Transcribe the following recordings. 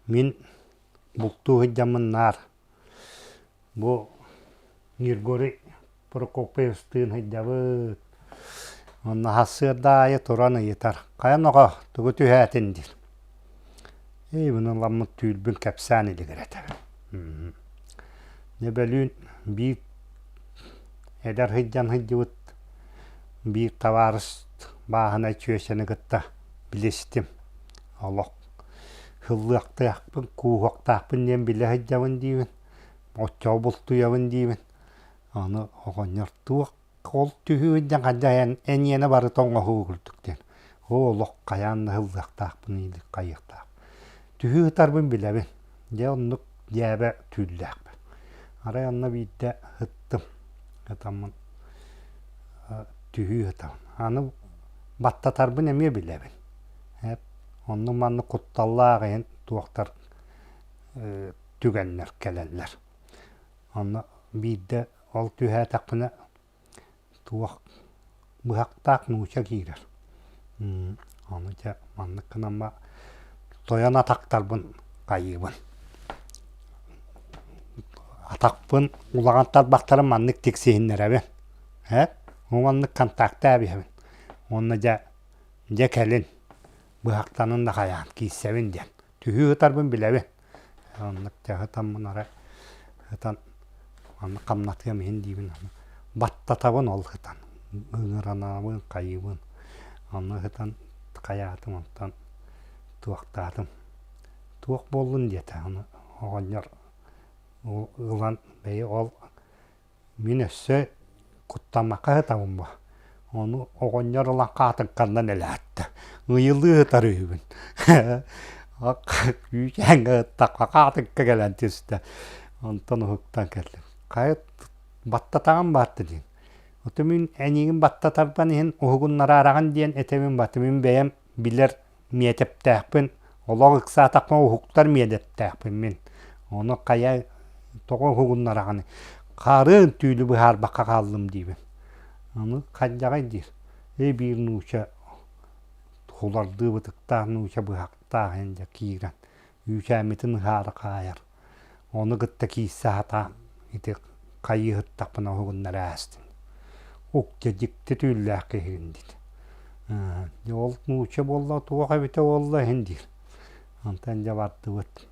Мин бултуу сылдьаммын наар бу Григорий Прокопьевтыын сылдьабыт. Онно сарсыарда аайы туран ыйытар: «Хайа ноҕо, тугу түһээтин?» диир. Ээ, мин ыламмыт түүл кэпсээн илигирэтэбин. Дьэ бөлүүн биир эдэр сылдьан сылдьыбыт биир табаарыс бааһынай чүөчэни кытта билистим. Олох һыллыахтаахпын, кууһуохтаахпын диэн билэ сылдьабын диибин, оччоҕо бултуйабын диибин. Аны оҕонньор туох ол түһүү диэн хайдах эн эйиэнэ барыта оҥоһуу курдук диэн. Оо, олох хайаан да һыллыахтаахпын или хайыахтаах. Түһүү ытарбын билэбин. Дьэ оннук дьээбэ түүллээхпин. Арай онно биирдэ ыттым. Ытаммын түһүү ытабын. Аны баттатарбын эмиэ билэбин. Оннук-маннык кутталлаах иһин туохтар түгэннэр кэлэллэр. Онно биирдэ ол түһээтэхпинэ туох быһахтаах нууча киирэр. Ону дьэ маннык гынан тойон атахтарбын хайыыбын. Атахпын улахан тарбахтарым маннык тиксиһиннэрэбин. Ээ маннык контактаа биһэбин. Уонна дьэ дьэ кэлин быһахтанын да хайаан киирсэбин диэн. Түһүү ытарбын билэбин. Оннук дьэ ытаммын арай ытан маннык хамнатыам иһин диибин баттатабын ол ытан ыҥыранабын хайыыбын онно ытан хайаатым онтон туохтаатым туох буоллун диэтэ ону оҕонньор ылан бэйи ол Мин өссө куттаммакка сытабын бу. Ону оҕонньор ылан хаатыҥканнан элээттэ. Ыйылыы сытар үһүбүн. Күүчээҥҥэ ыттахха хаатыҥка кэлэн түстэ. Онтон уһуктан кэллим. Хайа баттатаҕын баарты диэн. Оту мин эйигин баттатарбан иһин уһугуннараараҕын диэн этэбин баты мин бэйэм билэр миэтэптээхпин, олох ыксаатахпына уһуктар миэтэптээхпин мин. Ону хайа тоҕо уһугуннараҕыный? Хаарыан түүлү быһаарбакка хааллым диибин. Ону хайдаҕый диир. Эй биир нууча хулардыы бытыктаах нууча быһахтаах эн дьэ киирэн үүчээммитин ыһаары хаайар. Ону кытта киирсэ сатаан ити хайыыһыттахпына уһугуннара аастын. Ук дьэ дьикти түүллээх киһигин диир. Дьэ ол нуучча буолла туох эбитэ буолла иһин диир. Онтон дьэ бардыбыт.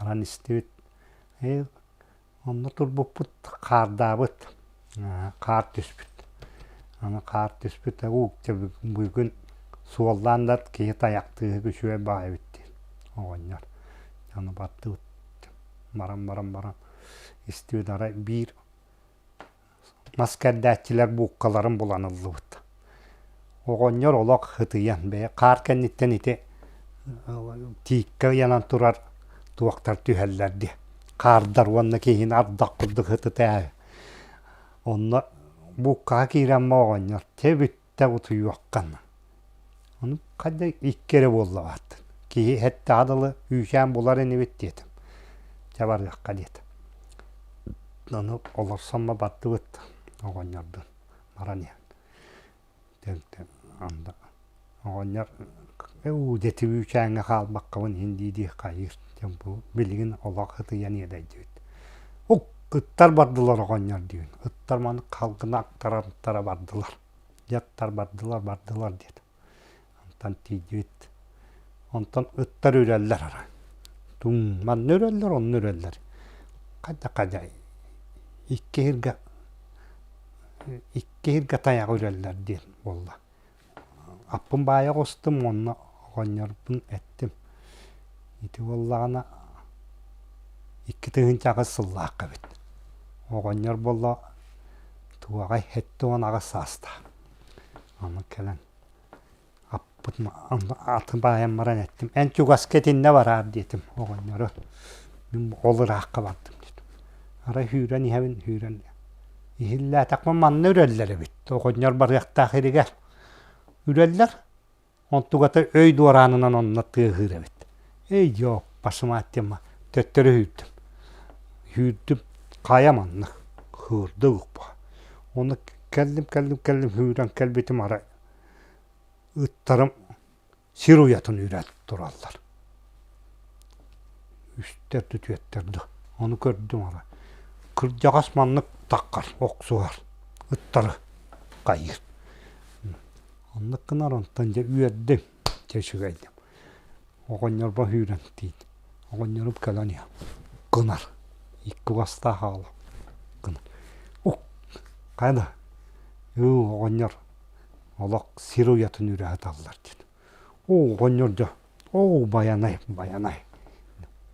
Баран истибит. Ээ Онно турбуппут хаардаабыт, хаар түспүт. Аны хаар түспүт уу бүгүн суоллаан да киһи тайахтыыһык үчүгэй баҕайы эбит диэн оҕонньор. Аны бардыбыт. Баран баран баран истибит арай биир мас кэрдээччилэр бууккаларын булан ыллыбыт. Оҕонньор олох ытыйан бэйэ хаар кэнниттэн ити тииккэ ыйанан турар туохтар түһэллэр дии. Хаардар уонна киһини ардах курдук ытытаа. Онно бууккаҕа киирэн оҕонньор чэ бүттэ утуйуоххын. Ону хайда икки эрэ буолла бааттын. Киһи эттэҕэ дылы үүчээн булар инибит диэтим. Чэ барыахха диэтим. Ону олорсоммо бардыбыт оҕонньордун баран иһэн. Тэн анда оҕонньор уу дьэ үүчээҥҥэ хаалбаккабын иһин дии-дии хайыыр дьэ бу билигин олох ытыйан иэдэйдибит. Ук ыттар бардылар оҕонньор диибин. Ыттар маны халгына аттара бардылар. Дьахтар бардылар, бардылар диэт. Онтон тиийдибит. Онтон ыттар үрэллэр арай. Туҥ манна үрэллэр, онно үрэллэр. Хайда-хайда икки иһиргэ икки иһиргэ тайаҕы үрэллэр диэн буолла. Аппын баайа оҕустум уонна оҕонньорбун эттим. Ити буоллаҕына 2008 сыллаахха эбит. Оҕонньор буолла туоҕай 78 саастаах. Аны кэлэн аппытын атын баайан баран эттим эн чугаска итиннэ бараар диэтим оҕонньору. Мин ол ыраахха бардым диэтим. Арай сүүрэн иһэбин сүүрэн иһиллээтэхпинэ манна үрэллэр эбит. Оҕонньор барыахтаах иригэр үрэллэр. Онтугата өй дуораанынан онно тыаһыыр эбит. Эй дьоо, пашымааттыма, төттөрү сүүрдүм. Сүүрдүм, хайа манна, хыырда укпа. Ону кэллим, кэллим, кэллим, сүүрэн кэлбитим арай ыттарым сир уйатын үрэн тураллар. Үстэр да түөттэр да. Ону көрдүм ала. Кырдьаҕас маннык таххар, охсуһар, ыттары хайыыр. Оннук гынар онтон дьэ үөрдүм, дьэ үчүгэйдим. Оҕонньорбор сүүрэн тиийдим. Оҕонньорум кэлэн иһэн гынар. Икки уостаах аҕала гынар. Ук хайа да ыы оҕонньор олох сир уйатын үрэ сыталлар диэн. Оо оҕонньор дьэ оо байанай байанай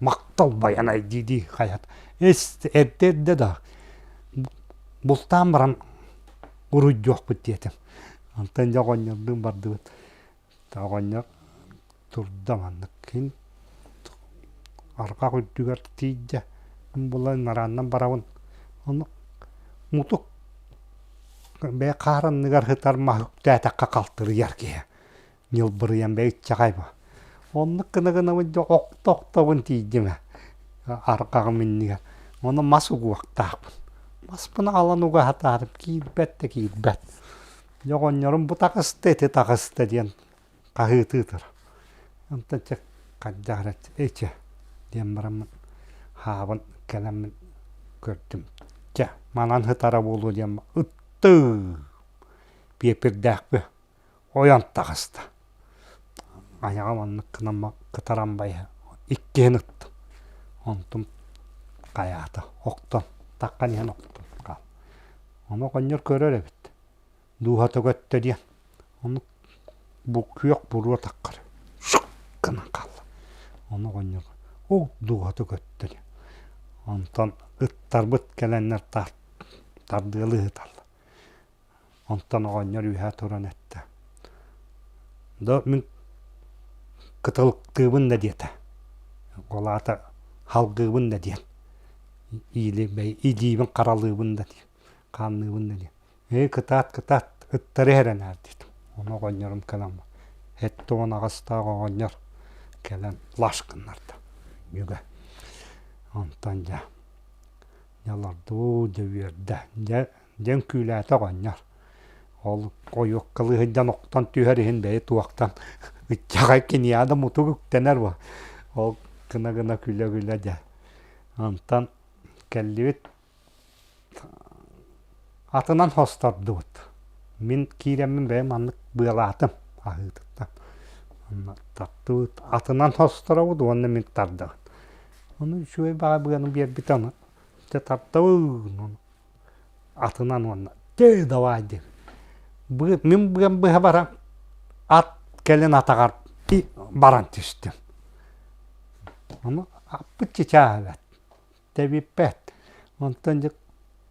махтал байанай дии-дии хайат эс эрдэ эрдэ да бултаан баран уруйдуохпут диэтим. Онтон дьэ оҕонньордуун бардыбыт. Оҕонньор турда маннык кин арҕах үрдүгэр тиийдэ булан нарааннан барабын ону мутук бэйэ хаар анныгар сытар маһы үктээтэххэ халтырыйар киһи ньылбырыйан бэйэ иччэҕэй бу оннук гына гынабын дьэ охто охтобун тиийдим ээ арҕаҕым иннигэр ону мас угуохтаахпын маспын аҕалан уга сатаатым киирбэт да киирбэт Дьэ оҕонньорум бу таҕыста, ити таҕыста диэн хаһыытыы турар. Онтон чэ хайдах эрэ эчэ диэн бараммын хаабын кэлэммин көрдүм. Чэ манан сытара буолуо диэн ыттыы пиэпирдээхпи ойон таҕыста. Айаҕым оннук гынан кытаран байа иккиһин ыттым. Онтум хайаата охтон таххан иһэн охтон хаал. Ону оҕонньор көрөр эбит Дууһата көттө диэн. Ону бу күөх буруо таххар шук гынан хаалла. Ону оҕонньор ол дууһата көттө диэн. Онтон ыттарбыт кэлэннэр тардыалыы сыталлар. Онтон оҕонньор үөһэ туран эттэ: «Да мин кыталыктыыбын да диэтэ. Ол аата халгыыбын да диэн. Илиибин харалыыбын да диэн, хаанныыбын да диэн. Ээ кытаат кытаат ыттары иһэрэн аар диэтим. Ону оҕонньорум кэлэн 78-таах оҕонньор кэлэн лаш гыннарда үгэ. Онтон дьэ дьэ олордуу дьэ үөрдэ. Дьэ дьэ үҥкүүлээтэ оҕонньор. Ол ойуоккалыы сылдьан охтон түһэр иһин бэйэ туохтан ыччаҕай киниэхэ да мутук үктэнэр буо. Ол гына-гына күлэ-күлэ дьэ. Онтон кэллибит Атынан хостордубут. Мин киирэммин бэйэм маннык быалаатым аһыытыттан. Онно тартыбыт. Атынан хосторобут уонна мин тардабын. Ону үчүгэй баҕа быаны биэрбитэ ону дьэ тардабын атынан уонна дьэ давай диэн. Быа мин быам быһа баран ат кэлин атаҕар баран түстүм. Ону аппыт чычааһа эбээт. Тэбиппэт. Онтон дьэ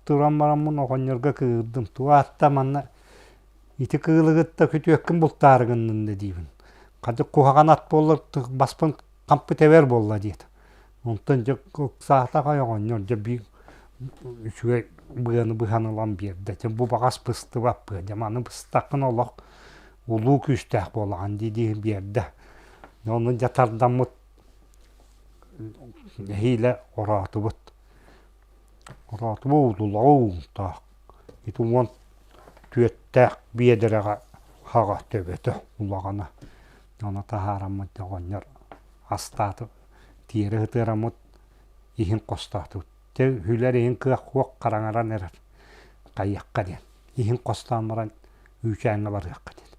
туран бараммын оҕонньорго кыыһырдым. Туоатта манна ити кыылы кытта күтүөккүн бултаары гыннын да диибин. Хадьык куһаҕан ат буоллар баспын хампы тэбэр буолла диэтэ. Онтон дьэ ыксаатах оҕонньор дьэ биир үчүгэй быаны быһан ылан биэрдэ. Дьэ бу баҕас быстыбат быа. Дьэ маны быстаххына олох улуу күүстээх буолаҕын дии-дии биэрдэ. Ону дьэ тардаммыт Нэһиилэ ороотубут. Ороотубут улаҕа уунтаах. Ити 14-тээх биэдэрэҕэ хаҕа төбөтө улаҕана. Ону таһаараммыт оҕонньор астааты тиэрэ сытыараммыт иһин хостоотубут. Дьэ үһүлэр иһин кыах суох хараҥаран эрэр. Хайыахха диэн. Иһин хостоон баран үүчээҥҥэ барыахха диэн.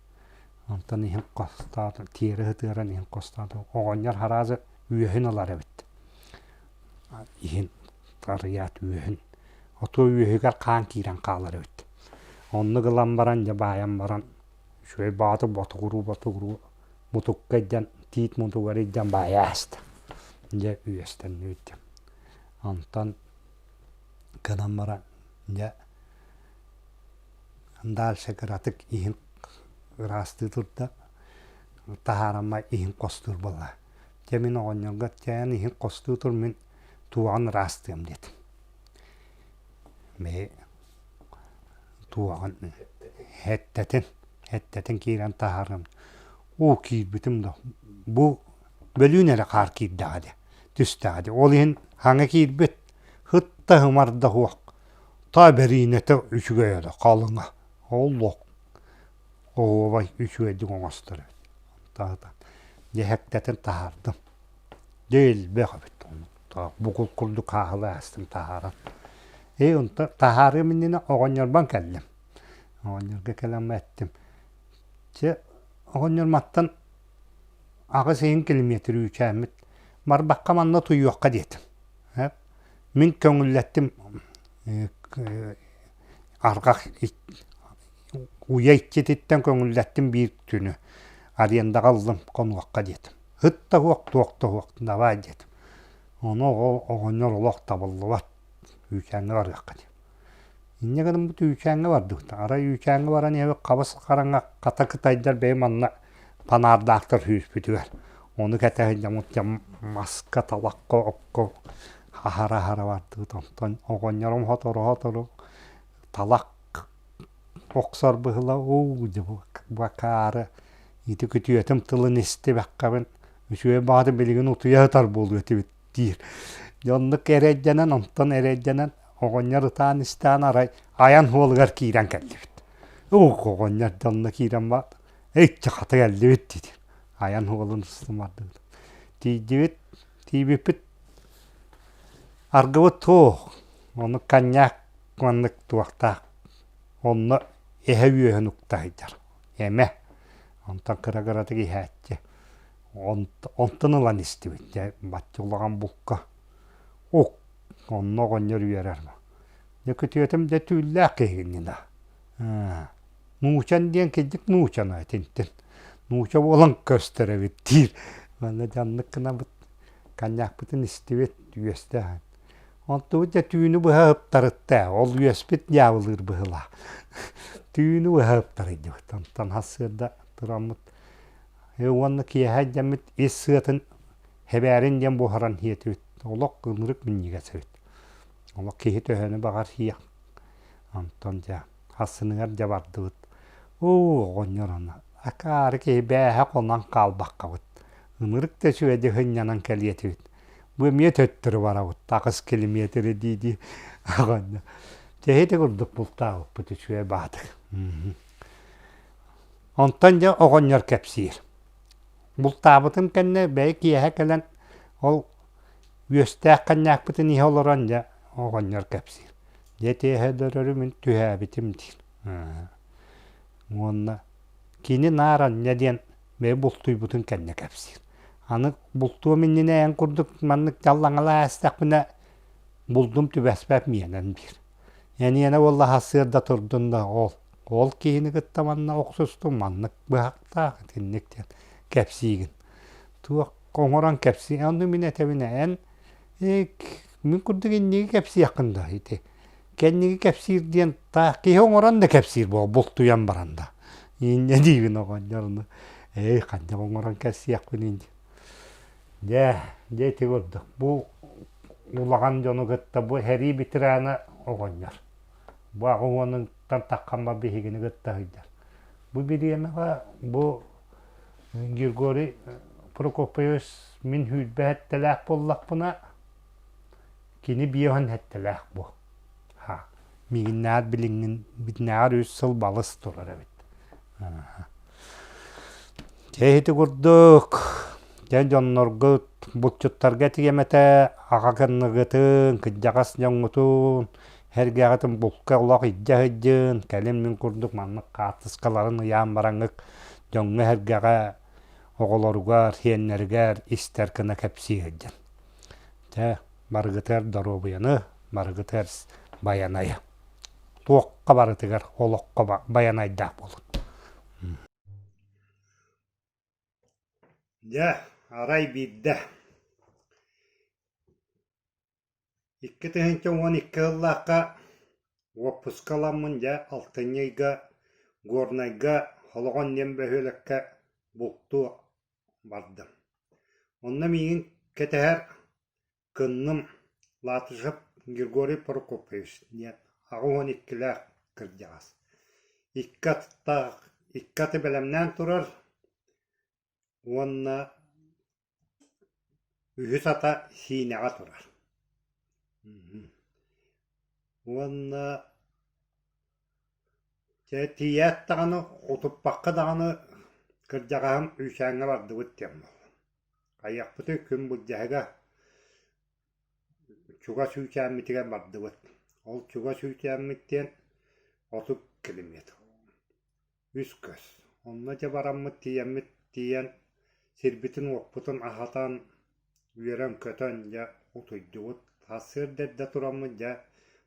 Онтон иһин хостоото, тиэрэ сытыаран иһин хостоото. Оҕонньор хараазы үөһүн ылар эбит. Иһин арыйаат үөһүн. Отуо үөһүгэр хаан киирэн хаалар эбит. Оннук ылан баран, дьэ баайан баран, үчүгэй баҕатык ботугуруу-ботугуруу мутукка илдьэн, тиит мутугар илдьэн баайа ааста. Дьэ үөстэннибит диэн. Онтон гынан баран, дьэ Дальше кыратык иһин ыраастыы турда, таһаараммар иһин хостуур буолла. Дьэ мин оҕонньорго чээн иһин хостуу тур мин туоҕун ыраастыам диэтим. Бэйи туоҕун эттэтин эттэтин киирэн таһаарыам. Уу киирбитим да бу бөлүүн эрэ хаар киирдэҕэ дии түстэҕэ дии. Ол иһин хаҥа киирбит хытта ымарда суох Та бэриинэтэ үчүгэй эрэ халыҥа, олох оһуобай үчүгэйдик оҥостор эбит. Таһытан дьэһэктэтин таһаардым. Дьэ элбэх эбит ону. Бугул курдук хааһылыы аастым таһааран. Ээ онтон таһаарыам иннинэ оҕонньорбон кэллим. Оҕонньорго кэлэн эттим. Чэ, оҕонньор мантан 8 километр үүчээммит. Барбахха манна утуйуохха диэтим. Мин көҥүллэттим арҕах уйа иччититтэн көҥүллэттим биир күнү арендаҕа ыллым хонуохха диэтим. Ыт да суох, туох да суох, давай диэтим. Ону оҕонньор олох табыллыбат, үүчээҥҥэ барыахха диэн. Инньэ гынаммыт үүчээҥҥэ бардыбыт. Арай үүчээҥҥэ баран иһэбит хабыс хараҥа хата кытайдар бэйэ манна панаардаахтар сүүспүтүгэр. Ону кэтэһэн дьоммут дьэ маска, талахха, окко аһара-аһара бардыбыт. Онтон оҕонньорум сотору-сотору талах охсор быһыла уу дьэ бу акаары ити күтүөтүм тылын истибэххэбин үчүгэй баҕата билигин утуйа сытар буолуо этибит диир. Дьэ оннук эрэйдэнэн, онтон эрэйдэнэн оҕонньор ытаан истээн арай айан суолугар киирэн кэллибит. Ух, оҕонньор дьэ онно киирэн баран иччи хата кэллибит диир. Айан суолун устун бардыбыт. Тиийдибит, тиийбиппит аргыбыт туох, ону коньяк маннык туохтаах онно эһэ үөһүн укта сылдьар. Эмэ. Онтон кыра-кыратык иһээччи. Онтон ылан истибит. Дьэ, бачча улахан булка. Ук, онно оҕонньор үөрэр. Дьэ, күтүөтүм дьэ түүллээх киһигин да. Нуучан диэн кирдик нуучана итинтэн. Нууча буолан көстөр эбит диир. Манна дьэ оннук гынабыт. Коньякпытын истибит, үөстээх. Онтубут дьэ түүнү быһа ыптарытта, ол үөспүт дьаабылыыр быһыылаах. Түүнү быһа ыптарыйдыбыт. Онтон сарсыарда тураммыт уонна киэһэ дьэммит ис сыатын хэбээрин диэн буһаран сиэтибит. Олох ынырык минньигэс эбит. Олох киһи төһөнү баҕар сиэх. Онтон дьэ Хассыныгар дьэ бардыбыт. Оо, оҕонньор аны акаары киһи бээһэ хонон хаалбаккабыт. Ынырык да үчүгэйдик сынньанан кэлиэ этибит. Бу эмиэ төттөрү барабыт, аҕыс километры дии-дии оҕонньор. Дьэ ити курдук бултаабыппыт үчүгэй баатык. Онтон дьэ оҕонньор кэпсиир. Бултаабытым кэннэ бэйэ киэһэ кэлэн ол үөстээх ханньаакпытын иһэ олорон дьэ оҕонньор кэпсиир. Дьэ тиэһэ мин түһээбитим диир. Уонна кини наар анньа диэн бэйэ бултуйбутун кэннэ кэпсиир. Аны бултуом иннинэ эн курдук маннык дьаллаҥалаа эстэхпинэ булдум түбэспэт миэнэн диир. Эниэнэ буолла сарсыарда турдун да ол ол киһини кытта манна охсустум маннык быһахтаах итинник диэн кэпсиигин. Туох оҥорон кэпсии онну мин этэбин эн мин курдук инниги кэпсиэххин да ити кэнниги кэпсиир диэн таах киһи оҥорон да кэпсиир буол бултуйан баран да инньэ диибин оҕонньор эй ханньак оҥорон кэпсиэхпин инди дьэ дьэ ити курдук бу улахан дьону кытта бу сэрии ветерана оҕонньор бу аҕа уонуттан таххамма биһигини кытта сылдьар бу бириэмэҕэ бу Григорий Прокопьевич мин сүүрбэ сэттэлээх буоллахпына, кини биэһин сэттэлээх буо. Ха, миигиннээҕэр билиҥҥин битинээҕэр үс сыл балыс турар эбит. Дьэ ити курдук, дьэ дьонноргут, булчуттарга этиэм этэ, аҕа кынныгытын, кырдьаҕас дьоҥҥутун, Эргээҕитин булка олох илдьэ сылдьын, кэлин мин курдук маннык хаартыскаларын ыйаан бараҥҥыт дьоҥҥо-сэргэҕэ, оҕолоругар, сиэннэригэр истэр гына кэпсии сылдьын. Чэ, барыгытыгар доруобуйаны, барыгытыгар байанайы. Туохха барытыгар олоххо байанайдаах буолун. Дьэ, арай биирдэ 2012 сыллаахха уоппуска ыламмын дьэ алтынньы ыйга Горнайга Холоҕон диэн бөһүөлэккэ бултуу бардым. Онно миигин кэтэһэр кынным Латышев Григорий Прокопьевич диэн 82-лээх кырдьаҕас. Икки аттаах, икки аты бэлэмнээн турар уонна Үһүс ата Сиинэҕэ турар Уонна дьэ тиийээт даҕаны утуппакка даҕаны кырдьаҕаһым үүсээҥҥэ бардыбыт диэн буолла. Хайыахпытый күн былдьаһыга. Чугас үүтээммитигэр бардыбыт. Ол чугас үүтээммит диэн 30 километр. Үс көс. Онно дьэ бараммыт тиийэммит тиийэн сирбитин-уоппутун аһатан, үөрэн-көтөн дьэ утуйдубут. Сарсыарда эрдэ тураммыт дьэ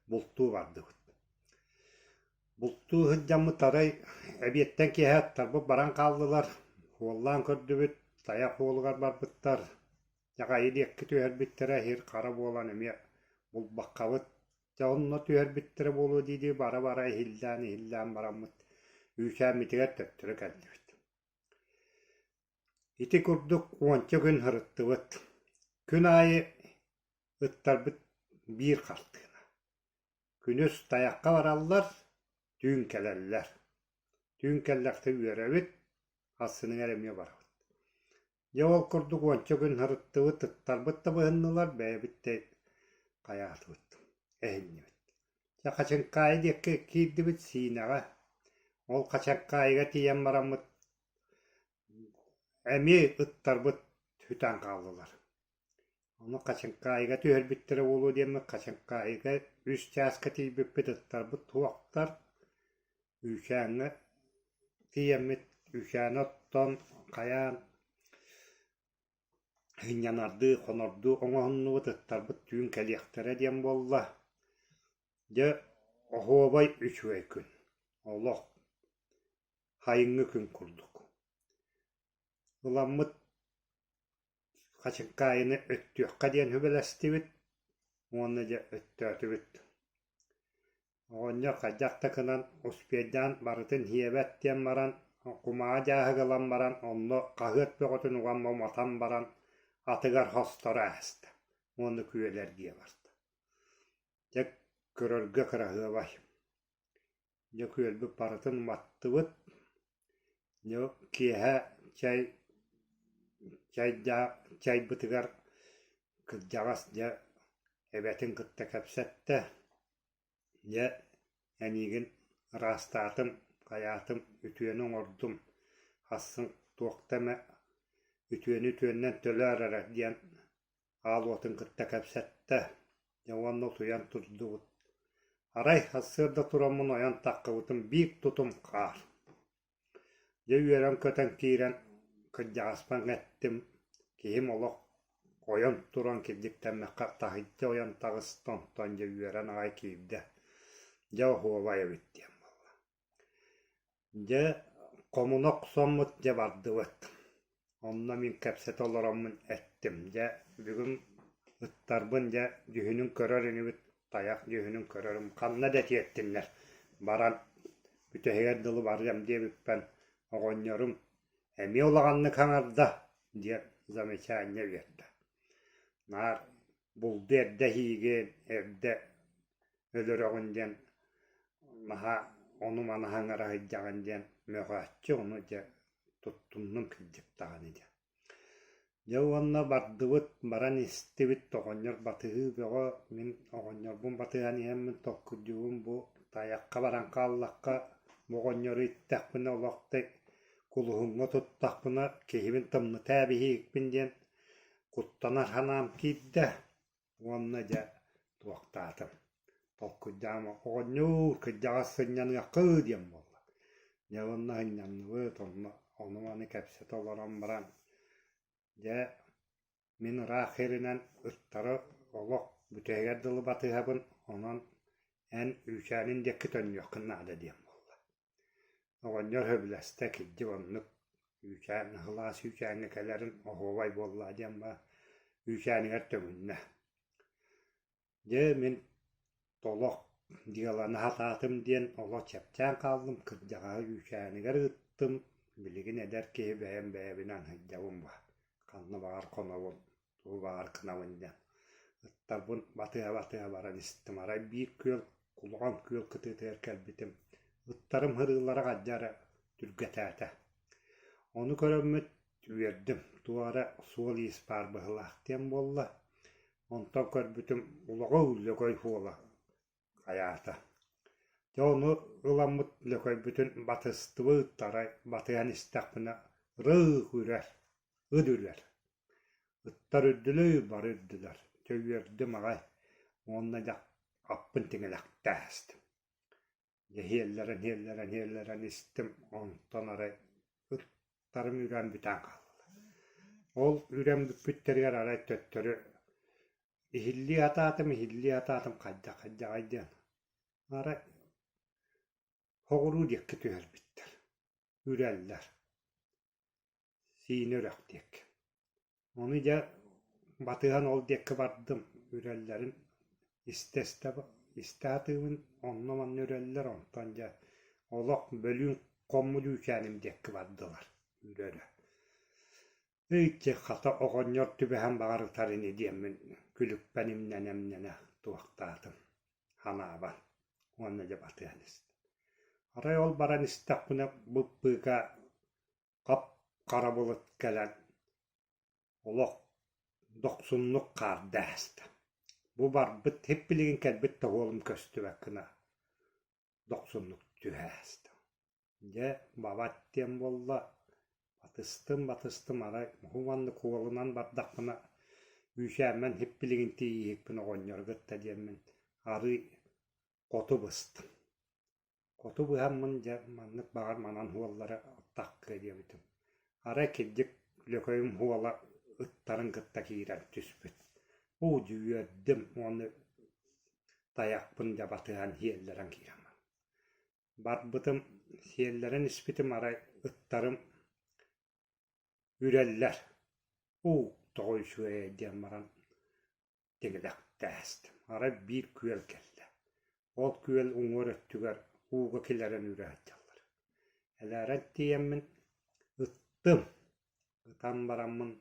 бултуу бардыбыт. Бултуу сылдьаммыт арай эбиэттэн киэһэ аттарбыт баран хааллылар. Уоллаан көрдүбүт, тайах уолугар барбыттар. Дьаҕайы диэки түһэрбиттэрэ иһир хара буолан эмиэ булбаккабыт. Дьэ онно түһэрбиттэрэ буолуо дии-дии бара-бара иһиллээн-иһиллээн бараммыт үүтээммитигэр төттөрү кэллибит. Ити курдук уонча күн сырыттыбыт. Күн аайы ыттарбыт биир хартыына. Күнүс тайахха бараллар, түүн кэлэллэр. Түүн кэллэхтэ үөрэбит, ахсыныгар эмиэ барабыт. Дьэ ол курдук уонча күн сырыттыбыт, ыттарбыт да быһыннылар, бэйэбит да хайаатыбыт, эһиннибит. Дьэ Хачыҥкаайы диэки киирдибит Сиинэҕэ. Ол Хачыҥкаайыга тиийэн бараммыт эмиэ ыттарбыт сүтэн хааллылар. Ону Хачыҥкаайыга түһэрбиттэрэ буолуо диэммит Хачыҥкаайыга үс чааска тиийбиппит ыттарбыт туохтар Үүчээҥҥэ тиийэммит үүчээни оттоон хайаан сынньанардыы, хонордуу оҥоһуннубут, ыттарбыт түүн кэлиэхтэрэ диэн буолла. Дьэ, оһуобай үчүгэй күн, олох сайыҥҥы күн курдук. Ыламмыт Хачыкаайыны өттүөххэ диэн сүбэлэстибит уонна дьэ өттөөтүбүт. Оҕонньор хайдах да гынан успуойдаан барытын сиэбэт диэн баран, кумааҕы дьааһык ылан баран, онно хаһыат бөҕөтүн уган уматан баран, атыгар хосторо ааста уонна күөлэргиэ барда. Дьэ көрөргө кыраһыабай. Дьэ күөлбүт барытын уматтыбыт. Дьэ киэһэ чэй чэйдээх чайбытыгар кырдьаҕас дьэ эбэтин кытта кэпсэттэ. Дьэ эйигин ыраастаатым, хайаатым, үтүөнү оҥордум, хассын туохта эмэ үтүөнү үтүөннэн төлөөр эрэ диэн аал уотун кытта кэпсэттэ. Дьэ уонна утуйан турдубут. Арай сарсыарда тураммын ойон таххыбытым биир тутум хаар. Дьэ үөрэн-көтөн киирэн кырдьаҕаспын эттим, киһим олох ойон туран кирдиктэммэххэ таһырдьа ойон таҕыста, онтон дьэ үөрэн аҕай киирдэ. Дьэ оһуобай эбит диэн буолла. Дьэ хомуна охсоммут дьэ бардыбыт. Онно мин кэпсэтэ олороммун эттим: дьэ бүгүн ыттарбын дьэ дьүһүнүн көрөр инибит, тайах дьүһүнүн көрөрүм ханна да тиэртиннэр, баран бүтэһигэр дылы барыам диэбиппэн оҕонньорум эмиэ улаханнык хаҥарда диэн замечание биэрдэ. Наар булду эрдэ эһиигин, эрдэ өлөрөҕүн диэн наһаа ону-маны хаҥара сылдьаҕын диэн мөҕөөччү, ону дьэ туттуннум кырдьык даҕаны диэн. Дьэ уонна бардыбыт, баран истибит, оҕонньор батыһыы бөҕө, мин оҕонньорбун батыһан иһэммин толкуйдуубун бу тайахха баран хааллахха, бу оҕонньору иттэхпинэ олох да кулуһуҥҥа туттахпына киһибин тымныта эбиһиикпин диэн куттанар санаам киирдэ. Уонна дьэ туохтаатым, толкуйдаама оҕонньоор, кырдьаҕас сынньаныахха диэн буолла. Дьэ уонна сынньанныбыт, онно ону-маны кэпсэтэ олорон баран, дьэ мин ыраах сиринэн ыттары олох бүтэһигэр дылы батыһабын, онон эн үүтээнин диэки төннүөххүн наада диэн буолла. Оҕонньор сөбүлэстэ, кырдьык оннук үүтээн сылаас үүтээҥҥэ кэлэрин оһуобай буолла диэн баар үүтээнигэр төҥүннэ. Дьэ мин толох дьыаланы сатаатым диэн олох чэпчээн хааллым, кырдьаҕаһы үүтээнигэр ыыттым, билигин эдэр киһи бэйэм бэйэбинэн сылдьабын баа, ханна баҕар хонобун, тугу баҕар гынабын диэн. Ыттарбын батыһа-батыһа баран истим, арай биир күөл кулаҕан күөл кытыытыгар кэлбитим, ыттарым сырыылара хайдах эрэ түргэтээтэ. Ону көрөммүт үөрдүм, туох эрэ суол-иис баар быһыылаах диэн буолла. Онтон көрбүтүм улаҕа Лөгөй суола хайаата. Дьэ ону ыламмыт Лөкөйбүтүн батыстыбыт, арай батыһан истэхпинэ ырыых үрэр, ыт үрэр. Ыттар үрдүлүү, бары үрдүлэр. Дьэ үөрдүм аҕай. Уонна дьэ аппын тиҥилэхтээстим. Дьэ иһиэллэрэн иһиэллэрэн иһиэллэрэн истим, онтон арай ыттарым үрэн бүтэн хааллылар. Ол үрэн бүппүттэригэр арай төттөрү иһиллии сатаатым, иһиллии сатаатым хайдах хайдаҕай диэн. Арай соҕуруу диэки түһэрбиттэр, үрэллэр. Сиинэ үрэх диэки. Ону дьэ батыһан ол диэки бардым, үрэллэрин истэ-истэ истэ сатыыбын, онно-манна үрэллэр, онтон дьэ олох бөлүүн хоммут үүтээним диэки бардылар үрэ-үрэ. Ити хата оҕонньор түбэһэн баҕар ытар ини диэммин күлүкпэн имнэнэ-имнэнэ туохтаатым, санаабар уонна дьэ батыһан истим. Арай ол баран истэхпинэ быппыыка Хап-хара былыт кэлэн олох дохсуннук хаарда ааста. Бу барбыт һип-билигин кэлбит да уолум көстүбэт гына дохсуннук түһэ ааста. Дьэ, бабат диэн буолла, батыстым, батыстым, арай уһу маннык уолунан бардахпына үүсээммэн һип-билигин тиийиһикпин оҕонньору кытта диэммин арыый хоту быстым. Хоту быһаммын дьэ маннык баҕар манан уоллары таххыа диэбитим. Арай кирдьик Лөкөйүм уола ыттарын кытта киирэн түспүт. Уу үөрдүм уонна тайахпын дьэ батыһан сиэллэрэн киирэн барбытым. Барбытым сиэллэрэн испитим арай ыттарым үрэллэр. Уу тоҕо үчүгэйэй диэн баран тиҥилэхтээстим. Арай биир күөл кэллэ. Ол күөл уҥуор өттүгэр ууга килэрэн үрэ сылдьаллар. Элээрэн тиийэммин ыттым. Ытан бараммын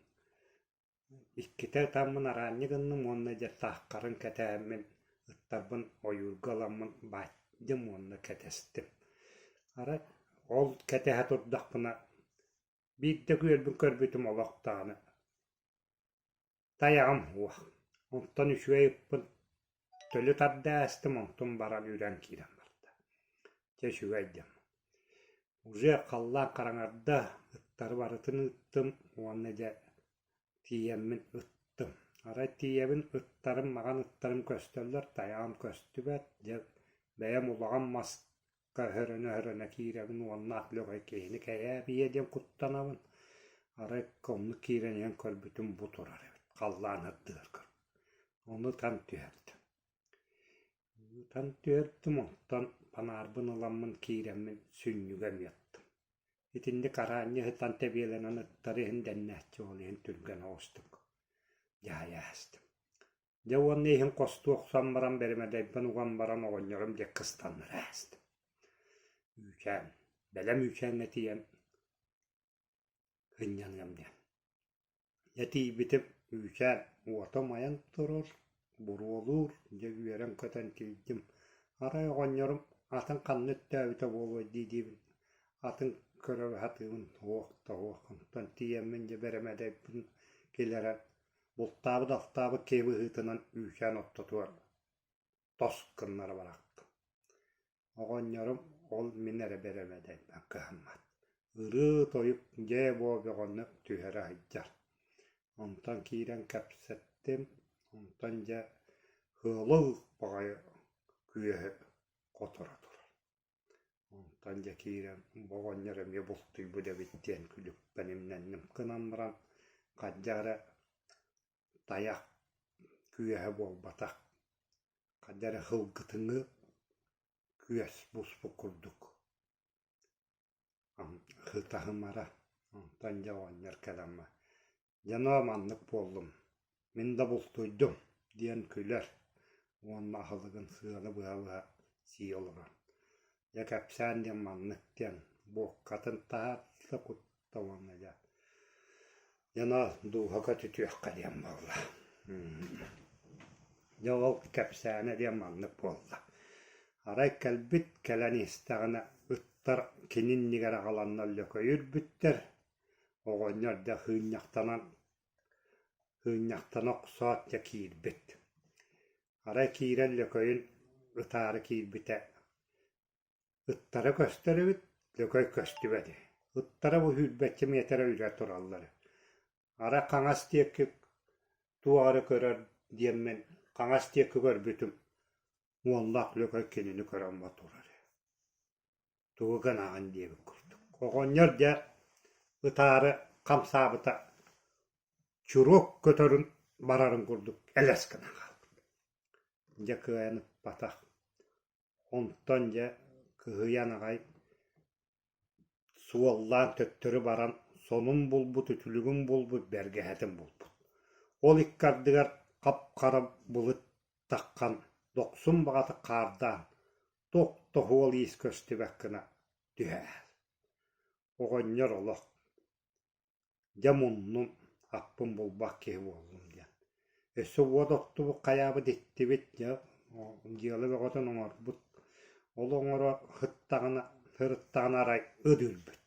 иккитэ ытаммын араанньы гынным уонна дьэ тааххарын кэтээммин ыттарбын ойуурга ыламмын баайдым уонна кэтэстим. Арай ол кэтэһэ турдахпына биирдэ күөлбүн көрбүтүм олох даҕаны Тайаҕым суох, онтон үчүгэй ыппын төлү тарда астым, онтум баран үрэн киирэн барда. Дьэ үчүгэй диэн. Уже халлаан хараҥарда, ыттары барытын ыыттым уонна дьэ тиийэммин ыттым. Арай тиийэбин ыттарым, маҕан ыттарым көстөллөр, тайаҕым көстүбэт, дьэ бэйэм улахан мас Өһөрөнө-өһөрөнө киирэбин уоннаах лөгөй киһини кэйээбийэ диэн куттанабын. Арай оннук киирэн иһэн көрбүтүм бу турар эбит, халлаан ардыгар көрбүт. Ону ытан түһэрдим. Ытан түһэрдим, онтон панаарбын ыламмын киирэммин сүнньүгэ эмиэ ыттым. Итинник араанньы ыһытан тэбиэлэнэн ыттары иһин дэннээччи ол иһин түргэн оҕустук дьаһайа астым. Дьэ уонна иһин хостуу охсон баран бэрэмэдэйбин уган баран оҕонньорум диэки кыстаннара ааста. Үүчээн, бэлэм үүчээҥҥэ тиийэн ынньаныам диэн. Дьэ тиийбитим үүчээн уота умайан турар, буруолуур, дьэ үөрэн-көтөн тиийдим. Арай оҕонньорум атын ханна өттөөбүтэ буолуой дии-диибин, атын көрө сатыыбын, суох да суох. Онтон тиийэммин дьэ бэрэмэдэйбин киллэрэн Бултаабыт-алтаабыт киһи быһыытынан үүтээн ортотугар тос гыннара барахтым. Оҕонньорум ол мин эрэ бэрэмэдэйбэр кыһаммат, ырыы-тойук дьээ-буо бөҕөнү түһэрэ сылдьар. Онтон киирэн кэпсэттим, онтон дьэ ыалы баҕайы күөһү хоторо турар. Онтон дьэ киирэн бу оҕонньор эмиэ бултуйбут эбит диэн күлүкпэн имнэнним гынан баран хайдах эрэ тайах күөһэ буолбатах, хайдах эрэ сылгытыҥы күөс буспут курдук Ытаһымара, онтон дьэ оҕонньор кэлэн «Дьэ ноо маннык буоллум, мин да бултуйдум» диэн күлэр уонна аһылыгын сыаны быһа-быһа сии олорор. Дьэ кэпсээн диэн маннык диэн буоккатын таһаарда кутта уонна дьэ дьэ ноо дууһа көтүтүөххэ диэн буолла. Дьэ ол кэпсээнэ диэн маннык буолла. Арай кэлбит кэлэн истэҕинэ ыттар кини иннигэр аҕаланнар лөкөйүрбүттэр, оҕонньор дьэ сыынньахтанан сыынньахтана охсоот дьэ киирбит. Арай киирэн лөкөйүн ытаары киирбитэ ыттара көстөр эбит, лөкөй көстүбэт үһү. Ыттара бу сүүрбэччэ миэтэрэ үрэ тураллар. Арай хаҥас диэки туох эрэ көрөр диэммин Хаҥас диэки көрбүтүм, уоллаах Лөкөй кинини көрөн турар Тугу гынаҕын диэбит курдук. Оҕонньор дьэ ытаары хамсаабыта чуруок көтөрүн барарын курдук элэс гынан хаалбыт. Дьэ кыайан ыппатах. Онтон дьэ кыһыйан аҕай суоллаан төттөрү баран сонун булбут, үтүлүгүн булбут, бэргэһэтин булбут. Ол икки ардыгар хап-хара былыт таххан, дохсун баҕатык хаардаан, туох да суол-иис көстүбэт гына түһэр. Оҕонньор олох Дьэ муннум, аппын булбат киһи буоллум диэн. Өссө уот оттубут хайаабыт иттибит, дьэ дьыала бөҕөтүн оҥорбут. Ол оҥоро сыттаҕына, сырыттаҕына арай ыт үрбүт.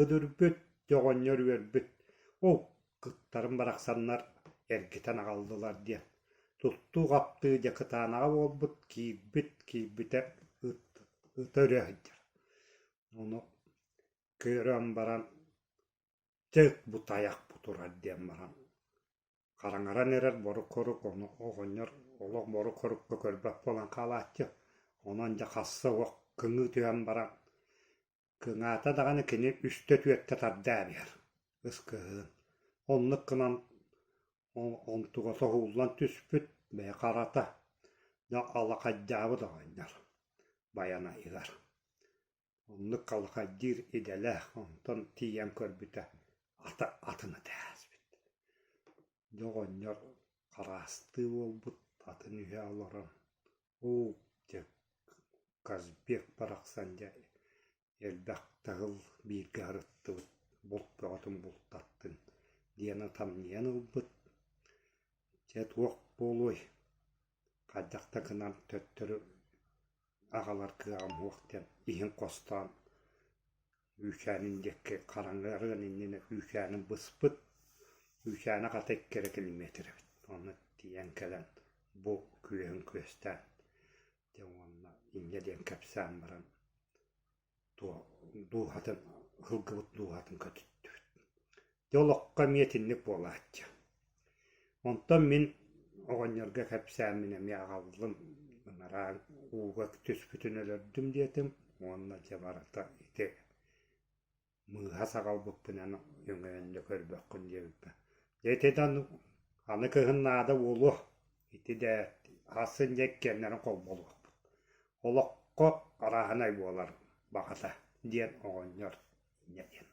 Ыт үрбүт, дьэ оҕонньор үөрбүт. Оо, кыттарым барахсаннар эргитэн аҕаллылар диэн. Туттуу-хаптыы дьэ кытаанаҕа буолбут, киирбит, киирбитэ ыт ыта үрэ сылдьар. Ону Көрөн баран дьэ бу тайах бу турар диэн баран хараҥаран эрэр борук-хорук ону оҕонньор олох борук-хорукка көрбөт буолан хаалааччы. Онон дьэ хасса уох кыҥыы түһэн баран кыҥаата даҕаны кини үстэ-түөртэ тардаа биэр ыскыһыын. Оннук гынан онтуга соһуллан түспүт бэйэ харата дьэ алахайдаабыт оҕонньор Байанайыгар. Оннук халахайдыыр идэлээх, онтон тиийэн көрбүтэ ата атын этээспит. Дьэ оҕонньор хараастыы буолбут, атын үһэ олорон уу дьэ Казбек барахсан дьэ элбэх таһыл бииргэ сырыттыбыт, булт бөҕөтүн бултаттын диэн ытамньыйан ылбыт. Дьэ туох буолуой, хайдах да гынан төттөрү аҕалар кыаҕым суох диэн иһин хостоон үүтээнин диэки хараҥарыан иннинэ үүтээнин быспыт. Үүтээнэ хата икки эрэ километр эбит. Онно тиийэн кэлэн бу күөһүн күөстээн дьэ уонна инньэ диэн кэпсээн баран дууһатын ылгыбыт дууһатын көтүттүбүт. Дьэ олоххо эмиэ итинник буолааччы. Онтон мин оҕонньорго кэпсээммин эмиэ аҕаллым, ыҥыраан ууга түспүтүн өлөрдүм диэтим уонна дьэ барыта ити мыыһа саҕалбыппынан өҥөйөн да көрбөххүн диэбиппэр. Дьэ ити да аны кыһын наада буолуо, ити да сарсын дьэ иккиэннэрин холболуохпут. Олоххо арааһынай буолар баҕата диэн оҕонньор инньэ диэн.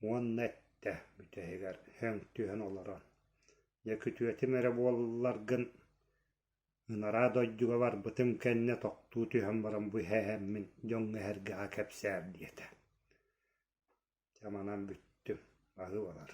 Уонна эттэ бүтэһигэр өҥ түһэн олорон: «Дьэ күтүөтүм эрэ буолларгын ынараа дойдуга барбытым кэннэ тохтуу түһэн баран бу иһэһэммин дьоҥҥо эһэргэҕэ кэпсээр» диэтэ. Дьэ манан бүттүм, аһыы барар.